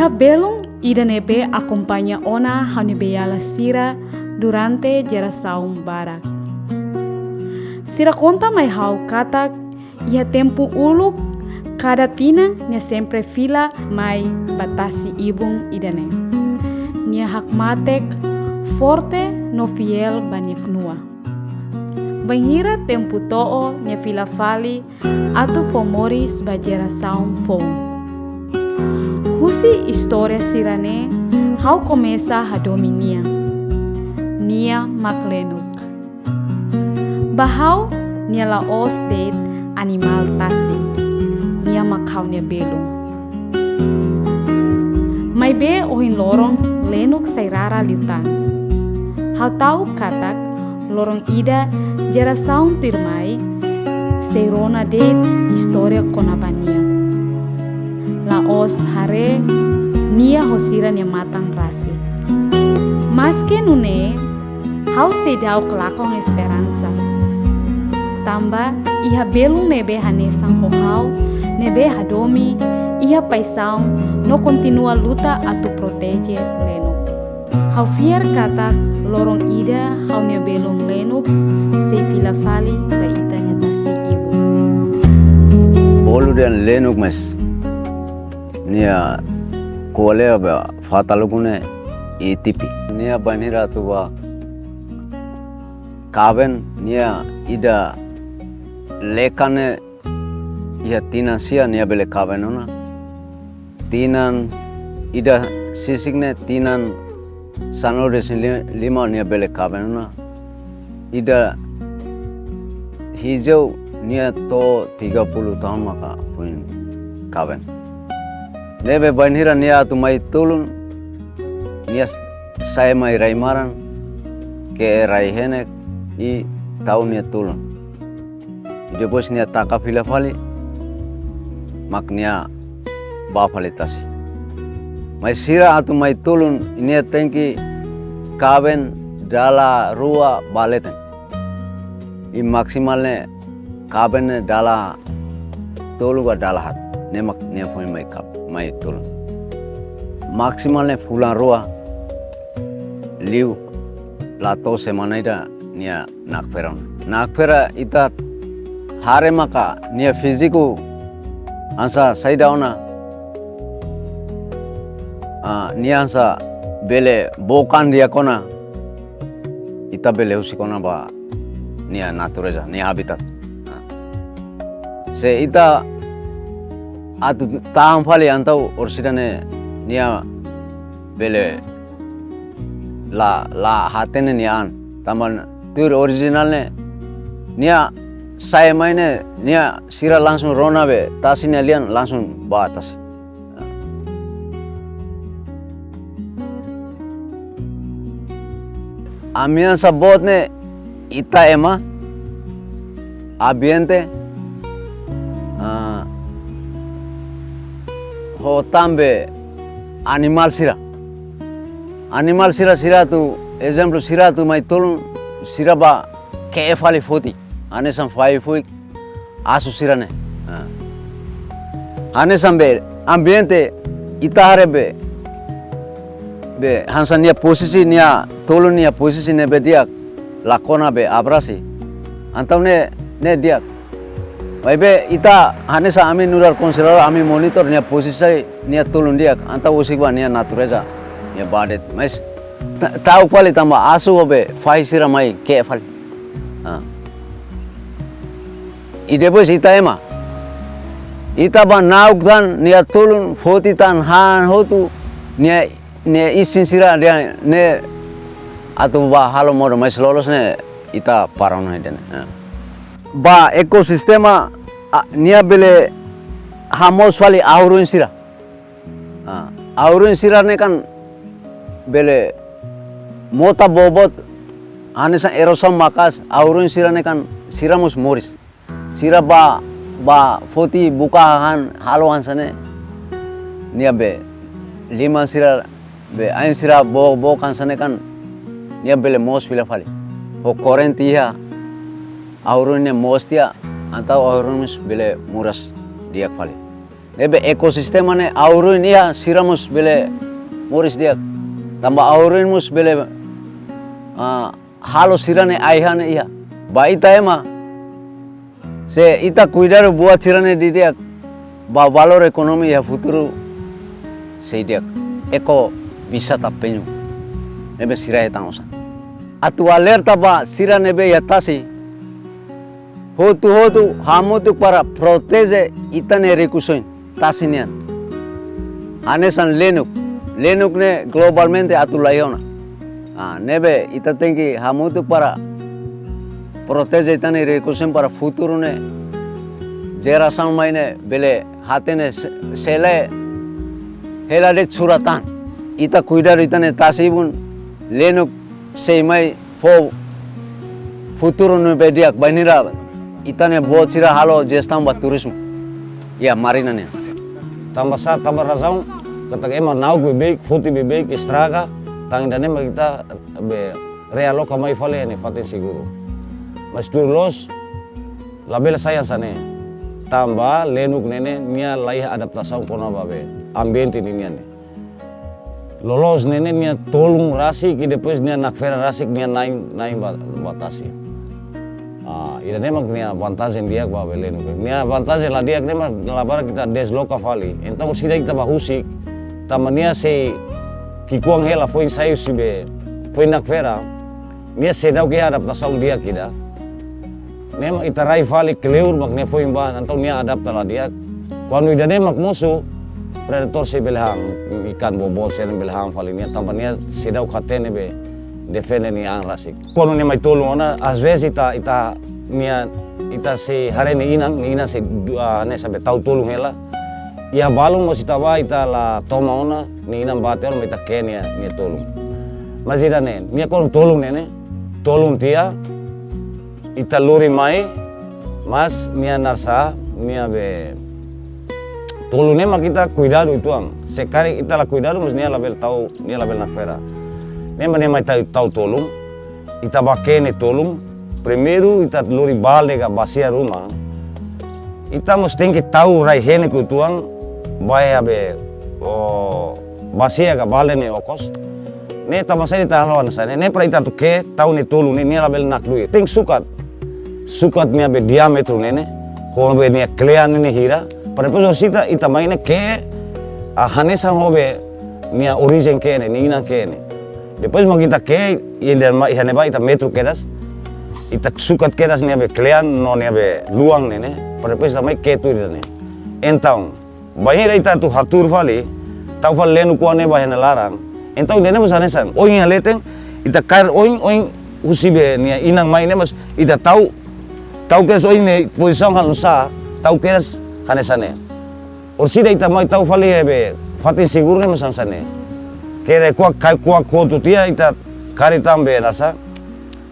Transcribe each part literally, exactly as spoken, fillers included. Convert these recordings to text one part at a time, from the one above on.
Belun ida ne'ebé akompaña ona ha'u-nia beiala sira durante jerasaun barak. Sira konta mai ha'u katak iha tempu uluk, kada tinan nia sempre fila mai ba tasi-ibun ida-ne'e. Nia hakmatek, forte no fiél ba nia knua. Bainhira tempu to'o nia fila fali atu fó moris ba jerasaun foun. Husi istória sira-ne'e, ha'u komesa hadomi nia. Nia mak Lenuk. Ba ha'u, nia la'ós de'it animál tasi. Nia mak ha'u-nia belun. Maibé ohin loron Lenuk sai rara liután. Ha'u ta'uk katak loron ida jerasaun tuirmai sei rona de'it istória kona-ba nia. La'ós haree nia ho sira-nia matan rasik. Maske nune'e, ha'u seidauk lakon esperansa. Tanba iha belun ne'ebé hanesan ho ha'u, ne'ebé hadomi, iha paixaun no kontinua luta atu proteje Lenuk. Ha'u fiar katak loron ida ha'u-nia belun Lenuk sei fila fali ba ita-nia tasi-ibun. Bolu dehan Lenuk, mas nia ko'alia ba fatal ukun ne'e itipi. Nia bainhira atu bá kaben, nia ida lekan ne'e iha tinan sia nia bele kaben ona. Tinan ida sisik ne'e tinan sanulu-resin-lima nia bele kaben ona. Ida hijau nia to'o tiga puluh tahun maka foin kaben. Ne'ebé bainhira nia atu mai tulun, nia sai mai rai-maran, ke'e rai-henek, i tau nia tulun. I depois nia taka fila fali, mak nia bá fali tasi. Mai sira atu mai tulun, nia tenke kaben dala rua ba leten. I maksimal ne'e kaben ne'e dala tolu ka dala haat. Ne'e mak nia foin mai kab-, mai tulun. Maksimal ne'e fulan rua liu, la to'o semana ida nia nakfera ona. Nakfera ita haree maka nia fíziku hanesan saida ona. Ah, nia hanesan bele book an di'ak ona. Ita bele husik ona ba nia natureza, nia habitat. Se ita atu tahan fali entaun orsida ne'e nia bele la, la hatene nia an. Tanba tuir orijinál ne'e, nia sai mai ne'e, nia sira langsung rona be tasi nia lian, langsung bá tasi. Ami hanesan boot ne'e ita ema, ambiente, ah, ho tan be animál sira. Animál sira, sira atu, ezemplu, sira atu mai tulun, sira bá ke'e fali foti. Hanesan fahi fuik, asu sira-ne'e. Ah. Hanesan be ambiente ita haree be, be hanesan nia pozisi, nia tulun nia pozisi ne'ebé di'ak, la kona be abrasi. Entaun ne'e, ne'e di'ak. Maibé ita hanesan ami nu'udar konselór, ami monitor nia pozisi, nia tulun di'ak, entaun husik ba nia natureza, nia bá de'it. Mas ta-, ta'uk fali tanba asu ho be fahi sira mai ke'e fali. Ah. I depois ita ema. Ita bá na'ok tan, nia tulun, foti tan, han hotu, nia, nia isin sira dehan ne'e atu bá halo modo, mas loloos ne'e ita para ona ida-ne'e. Ah. Ba ekosistema, ah, nia bele hamoos fali ahu-ruin sira. Ah, ahu-ruin sira-ne'e kan bele mota boboot, hanesan erosaun maka'as, ahu-ruin sira-ne'e kan sira mós moris. Sira bá, bá foti buka hahán halo hanesan ne'e. Nia be liman sira be ain sira book, book hanesan ne'e kan nia bele moos fila fali. Ho korrente iha, ahu-ruin ne'e moos tiha, entaun ahu-ruin mós bele moras di'ak fali. Ne'ebé ekosistema ne'e auro-oin iha, sira mós bele moris di'ak. Tanba auro-oin mós bele, ah, halo sira-nia ai-han iha. Ba ita ema, se ita kuidadu buat sira-ne'e didi'ak, ba valór ekonomia iha futuru sei di'ak. Eko wisata penyu ne'ebé sira hetan osan. Atu alerta ba sira ne'ebé iha tasi, hotu-hotu hamutuk para proteje ita-nia rikusoin tasi nian. Hanesan lenuk, lenuk ne'e globalmente atu laiha ona. Ah, ne'ebé ita tenke hamutuk para proteje ita-nia rikusoin para futuru ne'e, jerasaun mai ne'e bele hatene se-, sele hela de'it sura tan. Ita kuidadu ita-nia tasi ibun, lenuk sei mai fó futuru ne'ebé di'ak bainhira ita-nia boot sira halo jestaun ba turizmu iha marina nian. Tanba sá, tanba razaun katak ema na'ok beibeik, foti beibeik, estraga, tan ida-ne'e mak ita be realoka mai fali iha ne'e fatin seguru. Mas tuir loos, labele sai hanesan ne'e. Tanba lenuk ne'e ne'e nia laiha adaptasaun kona-ba be ambiente ninian ne'e. Loloos ne'e ne'e nia tolun rasik, i depois nia nakfera rasik, nia na'in, na'in ba, ba tasi. Ah, ida-ne'e mak nia vantajen di'ak ba be lenuk. Nia vantajen la di'ak ne'e mak dala barak ita desloka fali. Entaun sida ita bá husik, tanba nia sei ki'ikoan hela foin sai husi be, foin nakfera. Nia seidauk iha adaptasaun di'ak ida. Ne'e mak ita rai fali kleur mak nia foin bá, entaun nia adapta la di'ak. Kuandu ida-ne'e mak mosu, predadór sei bele han, ikan boboot sei bele han fali nia, tanba nia seidauk hatene be defende nia an rasik. Kuandu nia mai tolun ona, às vezes ita, ita, nia, ita sei haree nia inan, nia inan sei du-, ah, ne'e sampai tau tolun hela. Iha balun mós ita bá, ita la toman ona, nia inan bá tiha ona, ita ke'e nia, nia tolun. Mas ida-ne'e, nia kuandu tolun ne'e ne'e, tolun tiha, ita lori mai, mas nia naran sá, nia be tolun ne'e mak ita kuidadu uitoan. Se karik ita la kuidadu, mas nia labele tau, nia labele nakfera. Ne'e mak nia mai tau, tau tolun, ita bá ke'e nia tolun, primeiru ita lori balde ka basia ruma. Ita mós tenke tau rai-henek uitoan, ba iha be, o, basia ka balde nia okos. Ne'e tanba saida ita halo hanesan ne'e, ne'e para ita atu ke'e tau nia tolun ne'e, nia labele nakdui. Tenke sukat. Sukat nia be diámetru ne'e ne'e, ho be nia klean ne'e ne'e hira, para depois orsida ita mai ne'e ke'e, ah, hanesan ho be nia orijen ke'e ne'e, nia inan ke'e ne'e. Depois mak ita ke'e, i ida mai iha ne'ebá ita metru kedas, ita sukat kedas nia be klean no nia be luan ne'e ne'e, para depois ita mai ke'e tuir ida-ne'e. Entaun, bainhira ita atu hatuur fali, tau fali lenuk oan ne'e ba iha nia laran. Entaun, ida-ne'e mós hanesan. Oin iha leten, ita kaer oin, oin husi be nia inan mai ne'e mós ita tau, tau kedas oin nia pozisaun halo nu'usá, tau kedas hanesan ne'e. Orsida ita mai tau fali iha be fatin seguru ne'e mós hanesan ne'e. Kere kuak, kaer kuak hotu tiha, ita kaer tan be naran sá,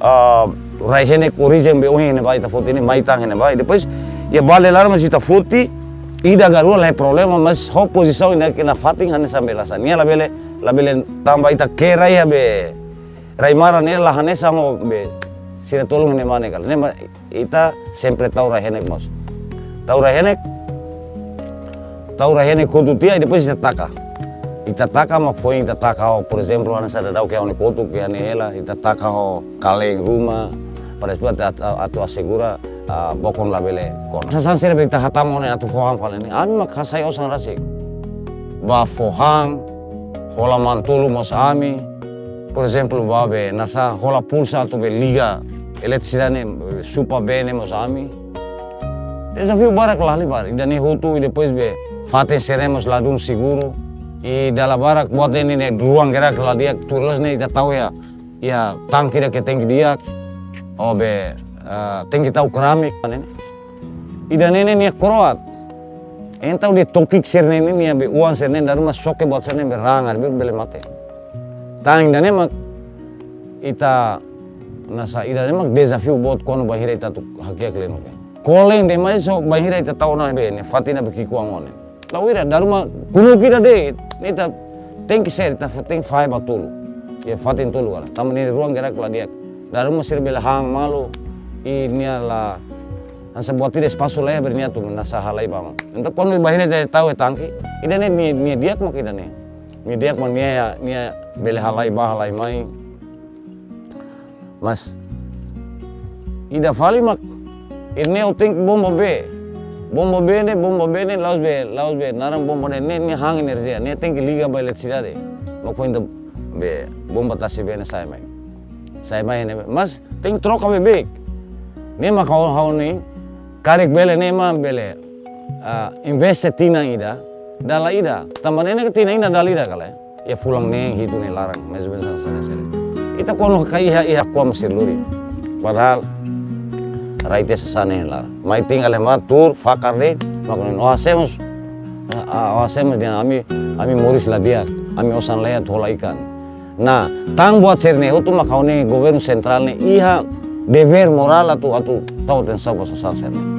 ah, rai-henek orijen be ohin ne'ebá ita foti ne'e mai tan iha ne'ebá. Depois, iha balde laran mós ita foti, ida ka rua la iha problema, mas ho pozisaun ida ke na fatin hanesan be naran sá. Nia labele, labele tanba ita ke'e rai iha be, rai maran ne'e la hanesan ho be, sira tolun iha ne'ebá ne'e kala. Ne'e mak ita sempre tau rai-henek mós. Tau rai-henek, tau rai-henek hotu tiha, i depois ita taka. Ita taka mak foin ita taka ho, por ezemplu, hanesan daudaun ke ha'u-nia kotuk, ke ha'u-nia hela, ita taka ho kaleen ruma, para depois atu, atu, atu asegura, ah, bokon labele kona. Sasán sira be ita hatama ona atu fó han fali ne'e. Ami mak hasai osan rasik. Bá fó han, hola manu-tolun mós ami, por ezemplu, bá be naran sá hola pulsa atu be liga eletrisidade ne'e, supa bee ne'e mós ami. Dezafiu barak, lahalimar. Ida-ne'e hotu, i depois be fatin sira-ne'e mós ladún seguru. I dala barak buat ne'e ne'e ruang gerak la di'ak, tuir loos ne'e ita tau iha, iha tanke ida ke tenke di'ak. Ou be, ah, tenke tau keramik, ne'e. Ida-ne'e ne'e nia kroat. Entaun nia tokik sira-ne'e ne'e, nia be oan sira-ne'e, dala ruma xoke buat sira-ne'e be raan, be bele mate. Tan ida-ne'e mak ita naran sá, ida-ne'e mak dezafiu boot kuandu bainhira ita atu hakiak lenuk ne'e. Kolen demais, só bainhira ita tau ona be ne'e, fatin ne'ebé ki'ikoan ona. La'ós ida, dala ruma kunuk ida de'it, ne'e ita tenke ser, ita tenke fahe ba tolu. Iha fatin tolu karik. Tanba nia ruang gerak la di'ak. Dala ruma sira bele han malu, i nia la Hanesan buat ida espasu laiha ba nia atu hanesan halai ba. Entaun kuandu bainhira ita tau iha tangki, ida-ne'e nia, nia di'ak mak ida-ne'e. Nia di'ak mak nia, nia bele halai ba halai mai. Mas ida fali mak, ida-ne'e ha'u tenke bomba bee. Bomba bee ne'e, bomba bee ne'e, la'ós bee, la'ós bee naran bomba ne'e, ne'e, ne'e han enerjia, ne'e tenke liga ba eletrisidade. Mak kuandu bee, bomba tasi bee ne'e sai mai. Sai mai ne'e, mas tenke troka beibeik. Ne'e mak ha'u, ha'u hanoin, karik bele ne'e mak bele, ah, investe tinan ida, dala ida. Tanba ne'e ne'e tinan ida dala ida ka lae. Iha fulan neen hitu nia laran, mais ou menos hanesan ne'e. Ita kuandu ka iha, iha kuam sirluri. Padahal rai ita sasán ne'e laran. Mai tinggal ema tuur, fakar de'it, mak ne'e, ó ha'u hanoin, ah, ah, ó ha'u hanoin dehan ami, ami moris la di'ak, ami osan laiha atu hola ikan. Nah, tan buat sira-ne'e hotu mak ha'u hanoin governu sentrál ne'e iha devér morál atu, atu tau atensaun ba sasán sira-ne'e.